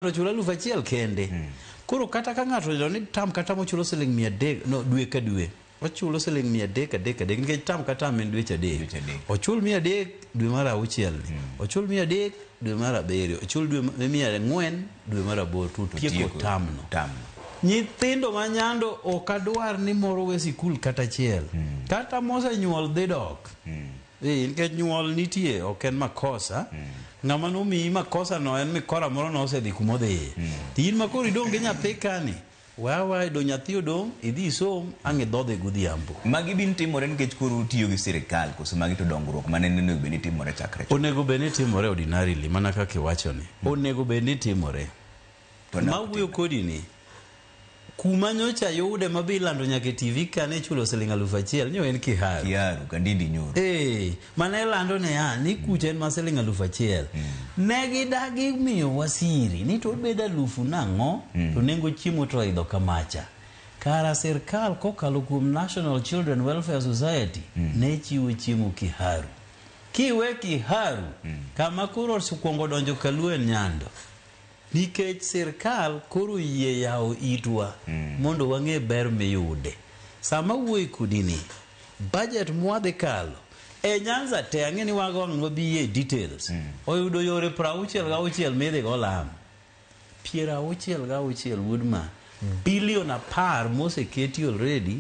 Ochul 1000 kende. Koro kata ka ng'ato oyudo ni term ka term ochulo siling 300, no, dwe ka dwe ochulo siling 300 adek adek, nikech term ka term en dweche 3. Dweche 3. Ochul 300 dwe mar auchiel ni, ochul 300 dwe mar abiriyo, ochul dwe 400 dwe mar aboro, to otieko Otieko term no. Term no. Nyithindo ma Nyando ok adwar ni moro we sikul kata achiel. Kata mosenyuol dhi dok. Ee, nikech nyuol nitie ok en makosa. Ng'ama nomiyi makosa no en mikora moro nosedhi kuma odhiye. To in ma koro idong' gi nyathi kani, we aweya do nyathi odong', idhi isom, ang' idhodhe godhiambo. Magi bin timore nikech koro utiyo gi sirikal koso magi to dongruok mane onego bed ni timore chakre chon? Onego bed ni timore ordinarily mana kaka iwachoni. Onego bed ni timore. To ne ok Mawuoyo timre. kodi ni, kuma nyocha yude ma be ilando nyaka e TV ka ne ichulo siling 1000 nyo en Kiharu. Kiharu, Kandindi Nyoro. Eh, mane ilando niya ni kucha en ma siling 1000. Ne gidagi miyowa siri ni to obedo alufu nang'o to nengo chiemo to oidho kamacha. Kara sirkal kokalo kuom National Children Welfare Society ne chiwo chiemo Kiharu. Kiwe Kiharu, kama koro osekwongo donjo Kaluo en Nyando. Nikech sirkal koro oyie yawo itwa mondo wang'e ber miyude. Sama awuoyo kodi ni, budget mwadhi kalo e Nyanza te, ang'e ni wago ang' wabiye e details, oyudo yore 66 midhi go lam. 66 wuod ma, billion 10 moseketi already.